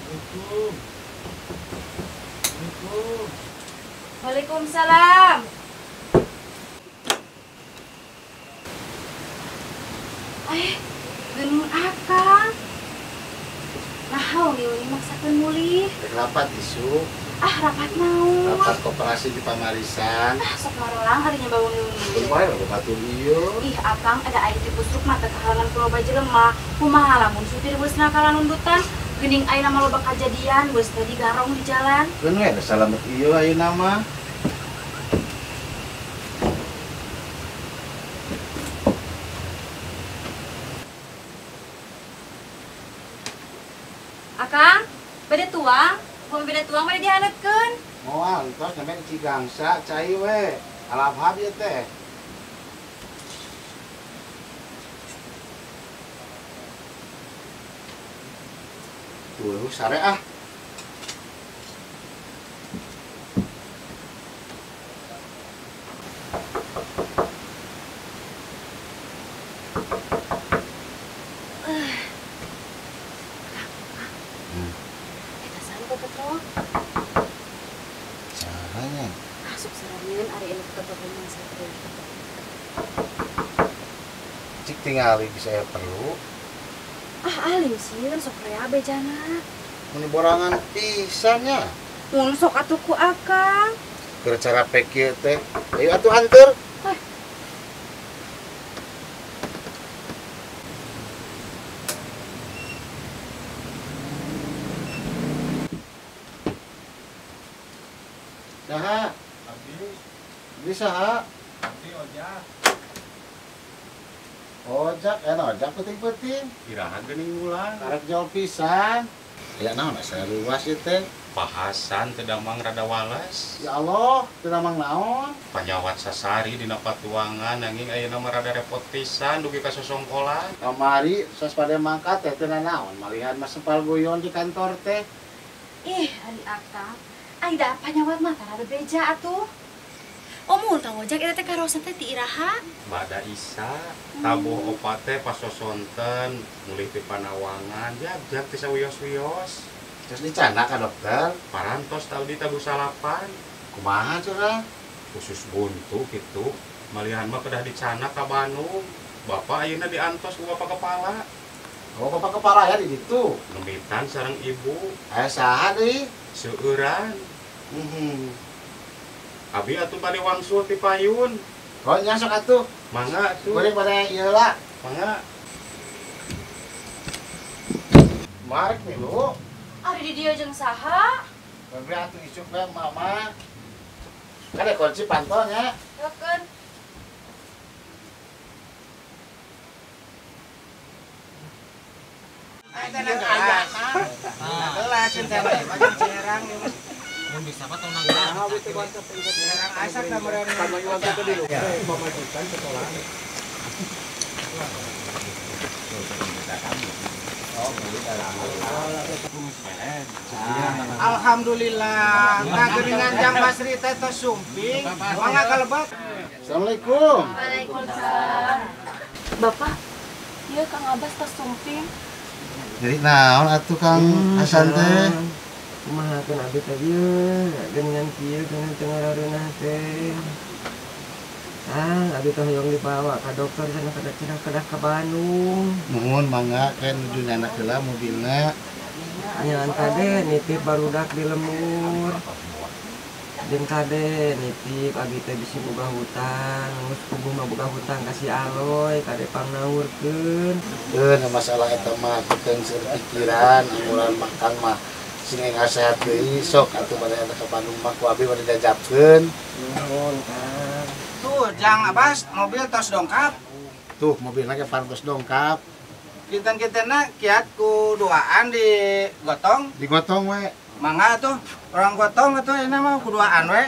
Assalamualaikum. Assalamualaikum. Waalaikumsalam. Geunung akang. Nah, wengi-wengi maksakeun mulih. Rek rapat isuk. Ah, rapat naon? Rapat koperasi di Pamarisan. Ah, sok marolang ari nyoba wengi-wengi. Kumaha loba batur ieu? Ih, akang ada aya di busruk mah teu kahalangan ku loba jelema. Kumaha lamun supir busna kalanundutan? Geuning ayeuna mah loba kajadian, geus tadi garong di jalan. Keun we da salamet ieu ayeuna mah. Akang, bade tuang, mun bade tuang bade dihaneutkeun. Moal, tos nembe Cigangsa cai we. Alabhab ieu teh. Tuh, sare ah. Eta saha nu petrol? Sahanya? Ah, sok sararieun ari anu petrol mah sateuh. Cik tingali bisa aya perlu. Ah, alim sieun sok rea bejana. Mun borangan pisan nya. Mun sok atuh ku akang. Keur cara pek teh. Ayo atuh anteur. Saha? Abdi. Abdi saha? Abdi ojak. Ojak, enak ojak penting-penting. Iraha geuning ulang. Karek jauh pisan. Ya naon asa luas ieu teh. Pahasan teu damang rada wales. Ya Allah, teu damang naon? Panyawat sasari dina patuangan nanging ayeuna mah rada repot pisan dugi ka sosongkolan. Kamari sos pada mangkat teh teu naon, malihan mah sempal guyon di kantor teh. Ih, ari akang. Ai da panyawat mah tara bebeja atuh. Omun tang ojak eta teh karosan teh ti iraha. Bada Isa, tabuh opat teh pas sosonten, mulih ti Panawangan, jag-jag ti sawios-wios. Terus dicana ka dokter? Parantos tadi tabuh salapan. Kumaha curah? Khusus buntu gitu. Malihan mah kedah dicana ka Bandung. Bapak ayeuna diantos ku bapak kepala. Oh, bapak kepala ya di ditu. Nemitan sareng ibu. Aya saha deui? Seueuran. Abi atuh bade wangsul ti payun. Oh nya sok atuh. Mangga atuh. Kuring pada ieu lah. Mangga. Marek milu. Ari di dieu jeung saha? Bebe atuh isuk we mama. Kade kunci pantol nya. Heukeun. Alhamdulillah, ngageuningan jang Basri teh tos sumping, mangga kalebet. Assalamualaikum. Waalaikumsalam. Bapak, ieu Kang Abbas tos sumping. Jadi naon atuh Kang Hasan teh? Kumaha keun abdi teh ieu, geuningan kieu geuningan teu ngarareunah teh. Ah, abdi teh hoyong dibawa ka dokter cenah kada cenah kedah ka Bandung. Nuhun mangga keun nuju nyandak heula mobilna. Nya kade nitip barudak di lembur. Jeung kade nitip abdi teh bisi boga hutang, geus puguh mah boga hutang ka si Aloy kade pangnaurkeun. Keun masalah eta mah keun seueur pikiran, amuran Kang mah sing enggal sehat deui sok atuh bade eta ka Bandung mah ku abi bade jajabkeun. Nuhun Kang. Tuh, Jang Abbas mobil tos dongkap. Tuh mobilna ge parantos dongkap. Kinten-kintenna kiat ku duaan digotong. Digotong we. Mangga tuh, orang gotong atuh ini mah ku duaan we.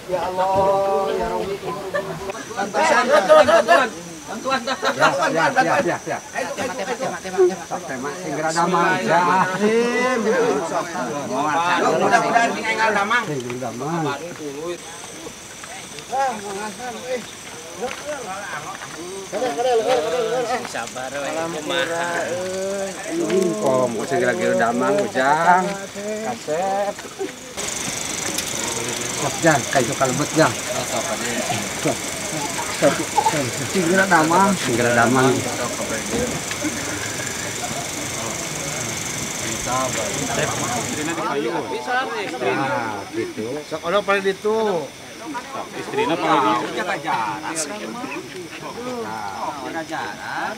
Ya Allah, ya Rabbi. Bantuan. Ya. Tema sing geura damang ya. Mudah-mudahan sing enggal damang. Sing damang. Sabar we kumaha. Kom sing geura damang Ujang. Kasep. Sok jang kayu kalebet jang. Sing geura damang, sing geura damang. Nah, gitu. Sok ono paling ditu. Istrina paling ditu. Jaga jarak. Jaga jarak.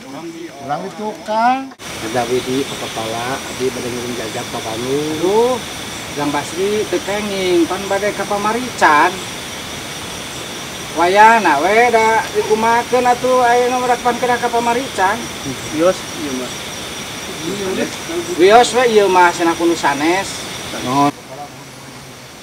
Urang di tukang. Ada Widi ke kepala, abdi bade ngirim jajak ka Bandung. Duh, Jang Basri teu kenging pan bade ka pamarican. Wayahna we da dikumakeun atuh ayeuna mah pan kedah ka pamarican. Wios ieu mah. Wios we ieu mah cenah kudu sanes.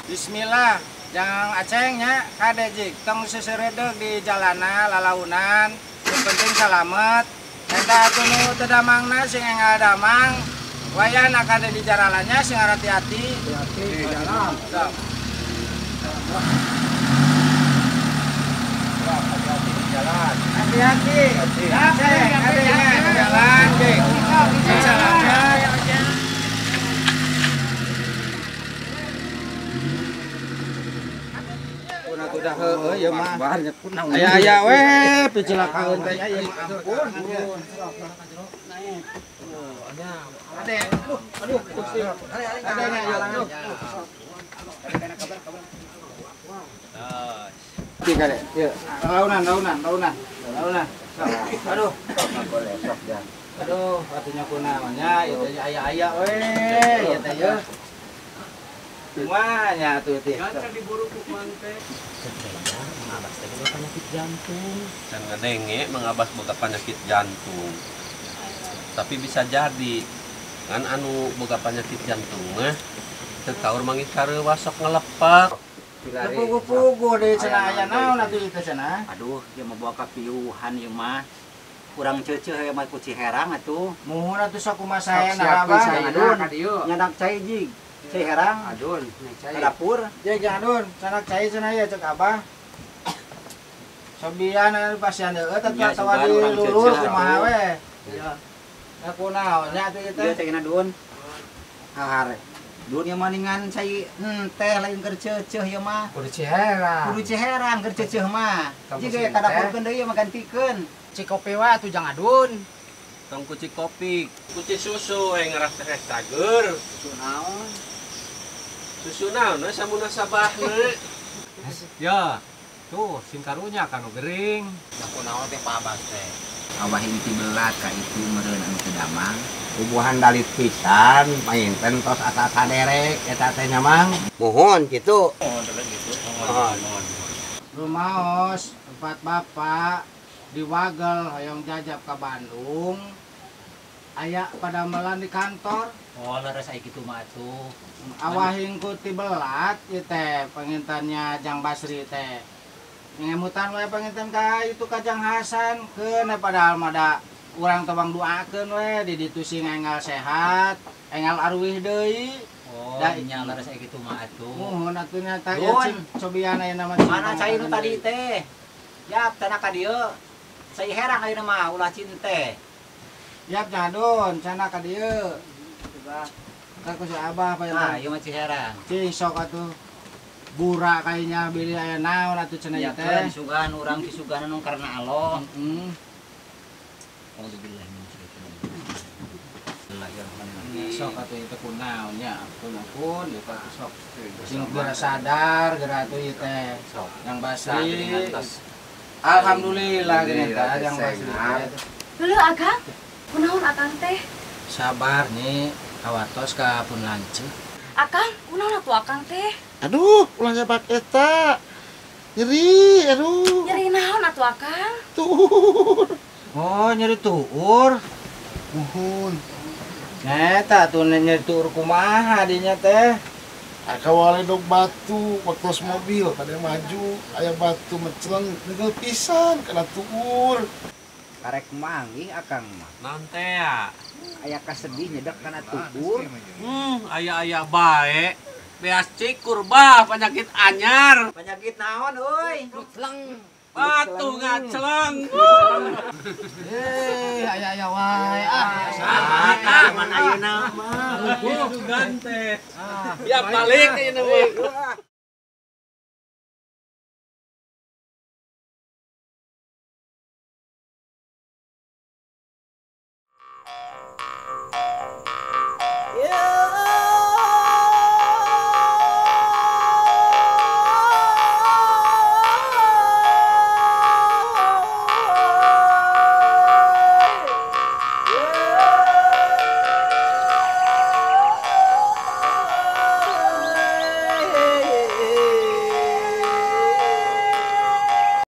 Bismillah, Jang Aceng nya kade jig tong seseureudeuh di jalana lalaunan, yang penting salamet. Eta atuh nu teu damangna sing enggal damang. Wayahna kade di jaralannya sing hati-hati. Hati-hati di jalan. Sok. Hati-hati di jalan. Hati-hati. Aceng kade nya di jalan jig. Sing salamet. Udah heueuh ieu mah. Aya-aya we picilakaeun teh ieu mah ampun. Ade, aduh, Gusti. Ade nya aduh. Tiga deh, ieu. Launan. Aduh. Aduh, atunya kunaon nya ieu teh aya-aya we ieu teh ieu. Kumaha nya atuh teh. Mengabas teh boga penyakit jantung. Can ngadenge mengabas boga penyakit jantung. Tapi bisa jadi ngan anu boga penyakit jantung mah teu kaur manggih kareuwas sok ngelepak. Pugu-pugu deui cenah aya naon atuh ieu teh cenah. Aduh, ieu mah boga kapiuhan ieu mah. Urang ceuceuh ieu mah ku Ciherang atuh. Muhun atuh sakumaha saena abah. Nyandak cai jig. Cai herang. Adun, cai. Dapur. Jig adun, sanak cai cenah ieu cek abah. Sobian anu pasian heueuh teh atawa di lulur kumaha we. Iya. Da kunaon nya atuh ieu teh. Ieu cai adun. Hahare. Dun ieu mah ningan cai teh lain keur ceuceuh ieu mah. Kudu Ciherang. Kudu Ciherang keur ceuceuh mah. Jig kadapurkeun deui ieu mah gantikeun. Cikopi wae atuh jang adun. Tong kuci kopi, kuci susu we ngarah teh cager. Susu naon? Susu naon we samunasabahna. Ya, tuh sing karunya kanu gering. Da kunaon teh Pak Abbas teh. Awah inti belat ka itu meureun anu teu damang. Ubuhan dalit pisan, painten tos asa saderek eta teh nya Mang. Mohon kitu. Mohon. Rumaos tempat bapak di Wagel hoyong jajab ka Bandung. Aya padamelan di kantor. Oh, leres aya kitu mah atuh. Awahing ku ti belat ieu teh pangintannya Jang Basri teh. Ngemutan we pangintan ka itu ka Jang Hasan keun padahal mah da urang tobang doakeun we di ditu sing enggal sehat, enggal aruwih deui. Oh, nya leres aya kitu mah atuh. Muhun atuh nya tah ieu cing cobian ayeuna mah. Mana cai nu tadi teh? Yap, tanah ka dieu. Cai herang ayeuna mah ulah cinte. Yap, jadun, sana ka dieu. Coba. Ka ku si Abah pa. Ah, ieu mah Ciherang. Cing sok atuh. Burak kayaknya beli aya naon atuh cenah ieu teh. Sugan urang disuganan nu karena Allah. Heeh. Alhamdulillah min syaitonir. Sok atuh ieu teh kunaon nya, ampun ieu teh sok. Sing geura sadar geura atuh ieu teh. Sok. Yang Basri. Alhamdulillah geuning teh Yang Basri. Leuh Akang. Kunaon Akang teh? Sabar nih, kawatos ka pun lanceuk. Akang, kunaon atuh Akang teh? Aduh, ulah nyepak eta. Nyeri, aduh. Nyeri naon atuh Akang? Tuur. Oh, nyeri tuur. Muhun. Eta atuh nyeri tuur kumaha dinya teh? Akawale dok batu waktu mobil pada maju aya batu meceleng nigel pisan kana tuur. Karek manggih akang mah. Naon teh ya? Aya kasedih nyedek kana tukur. Aya-aya bae. Beas cikur bah penyakit anyar. Penyakit naon euy? Celeng. Batu ngaceleng. Aya-aya wae ah. Ah, man ayeuna mah. Sugan teh. Ya balik ayeuna mah.